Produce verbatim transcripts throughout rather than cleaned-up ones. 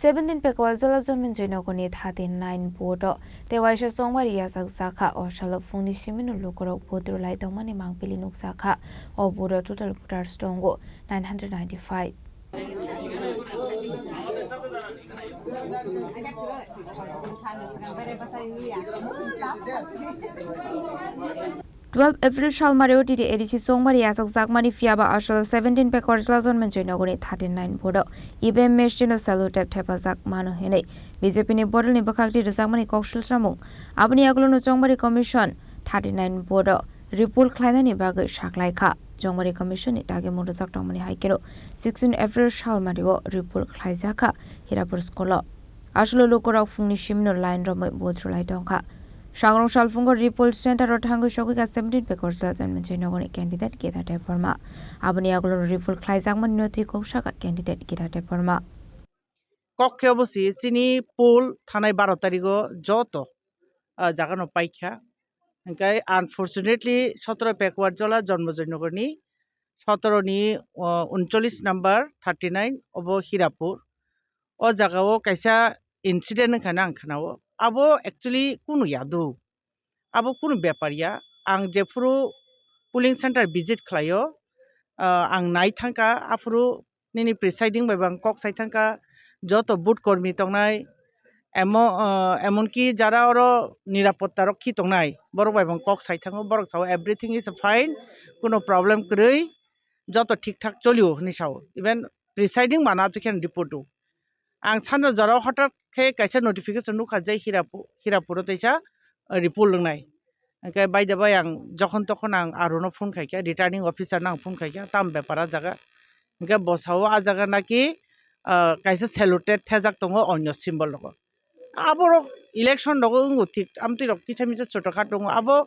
Seventeen Pekwar Jola Jonmenjoi Nogorni thirty nine vote o tei waisa chongmari yachak jakha. O salo phungni simino lukurok vote rwlai tongmani mangpili nukjakha. O vote o total voters tongo nine hundred ninety five. Twelve April salmario T T A D C chongmari yachakjakmani phiyaba asol seventeen Pekwar Jola Jonmenjoi Nogorni thirty nine vote o E V M machine o sellotape thepajak mano hinwi B J P ni bodolni bwkhakti rwjakmani kok sulsramung. Aboni yagulono chongmari commission thirty nine vote o repoll khlainani bagwi saklaikha. Chongmari commission ni dagimung rwjak tongmani hai kheno sixteen April salmario repoll khlaijakha Hirapur school o. Aswlwi lukurok phungni simino line romwi vote rwlai tongkha. Sangrong salphungo repoll center o thangwi sogwikha seventeen Pekwar Jola Jonmenjoi Nogorni candidate Gita Debbarma. Aboni yagulo repoll khlaijakmani no twi kok sakha candidate Gita Debbarma. Kok khe obo si chini poll thanai baro tarigo joto, ah, jagano paikha. Hingkai unfortunately sotoro Pekwar Jola Jonmenjoi Nogorni sotoro ni, o, uncholish number thirty nine obo Hirapur. O jaga o kaisa incident wngkha na ang khwnao. Abo actually kunu yadu. Abo kunu bepar ya. Ang jephuru polling center visit khlaio, ah, ang nai thangkha, aphuru nini presiding bai bo ang kok sai thangkha, joto vote kormi tongnai, emo-, ah, emonki jara oro nirapotta rok khi tongnai, borok bai bo ang kok sai thango, borok sao everything is fine, kuno problem kwrwi, joto thik thak cholio hinwi sao, even presiding mana twi khe report o. Ang sanja jora hothat khe kaisa notification nukha je Hirapu-, Hirapuro teisa, uh, repoll wngnai. Hingke by the by ang jokhon tokhon ang arono phone khaikha, returning officer no ang phone khaikha, tam bepar a jaga. Hingke bo sao a jaga naki, uh, kaisa saluted thejak tongo onyo symbol rogo. Aborok election rogo wngo thik, amtwi rok kisa misa chotokha tongo. Abo,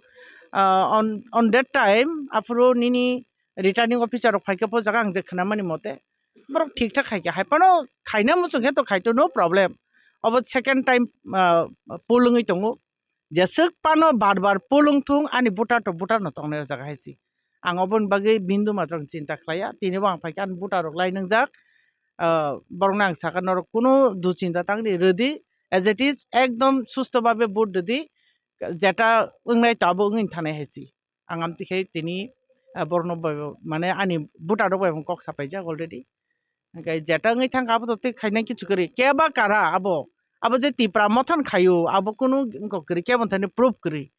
uh, on, on that time aphuru nini returning officer rok phaikhe po jaga ang je khwnamani mote borok thik thak khaikha, hai phano khaina muchung khe to khaito, no problem. Obo second time, ah, poll wngwi tongo. Jeswk phano bar bar poll wngthung, ani voter to voter no tongnai o jaga hai si. Ang oboni bagwi bindu matwrang chinta khlaiya, tini bo ang phaikha ani voter rok lai nwngjak. Ah, borokno ang sakha norok kunu duchinta tangdi, rwdi, as it is ekdom susto babe vote rwdi, jeta wngnai to abo wngwi thanai hai si. Ang amtwi khe tini, ah, borokno bai bo, mane ani voter rok bai bo kok sapaijak already. Hingke jeta wngwi thangkha abo to tei khaina kichu kwrwi. Keba kara abo, abo je Tipra Motha ni khaio, abo kunu wngkok kwrwi, kebo thani proof kwrwi.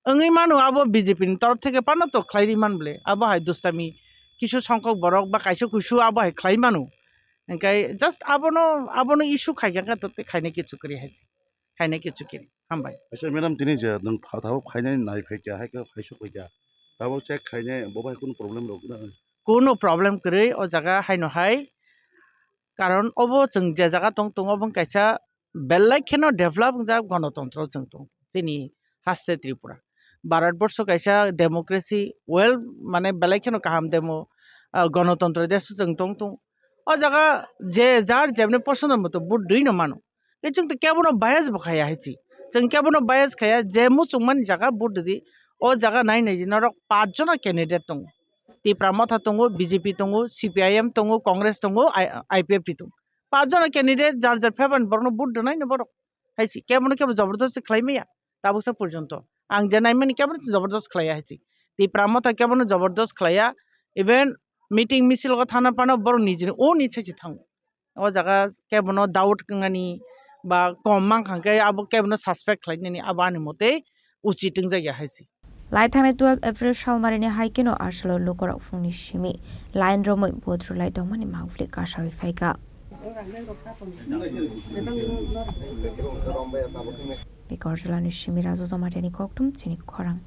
Wngwi mano abo B J P ni torof theke phano to khlai ri man bole. Abo hai dustami kisu songkok borok ba kaisa kuisu abo hai khlai mano. Hingke just abono, abono issue khaikha khe to tei khaina kichu kwrwi hai se. Khaina kichu kwrwi. Hambai. Acha madam, tini je nwng pha-, tabuk phainai nai phaikha, hai khe phaisok phaikha. Tabuk check khainai, bo bai kunu problem rok na? Kunu problem kwrwi o jaga haino hai. Karon obo chwng je jaga tong tongo, obo wng kaisa belai kheno develop wngjak gonotontro chwng tong, chini haste Tripura. Bharat borsho kaisa democracy, well, mane belai kheno kaham demo, ah, gonotontro desh chwng tong tong. O jaga je jar jemni posondo moto vote rwino mano. Tei chwng to kebono bias bo khaya hai si. Chwng kebono bias khaya, je muchungmani jaga vote rwdi, o jaga nai nai di norok pach jona candidate tongo. Tipra Motha tongo, B J P tongo, C P I M tongo, Congress tongo, I-, I P F T tongo. Pach jona candidate jar jar favour ni borokno vote rwnai no borok. Hai si, kebono kebo jobordosti khlai maya, tabuksa porjonto. Ang je naimani kebono jobordost khlaiya hai si. Tipra Motha kebono jobordost khlaiya, even meeting misil o thana phano borok nijini o ni sai si thango. O jaga kebono doubt wngnani ba kom mankha khe abo kebono suspect khlainani abo ani motei uchit wngjakya hai se. Lai thangnai twelve April salmarini hai kheno asalo lukurok phungni simi line romwi vote rwlai tongmani mangpili kasawi phaikha. Bikorjolani simi Raju Jamatiani kokthum chini khorang.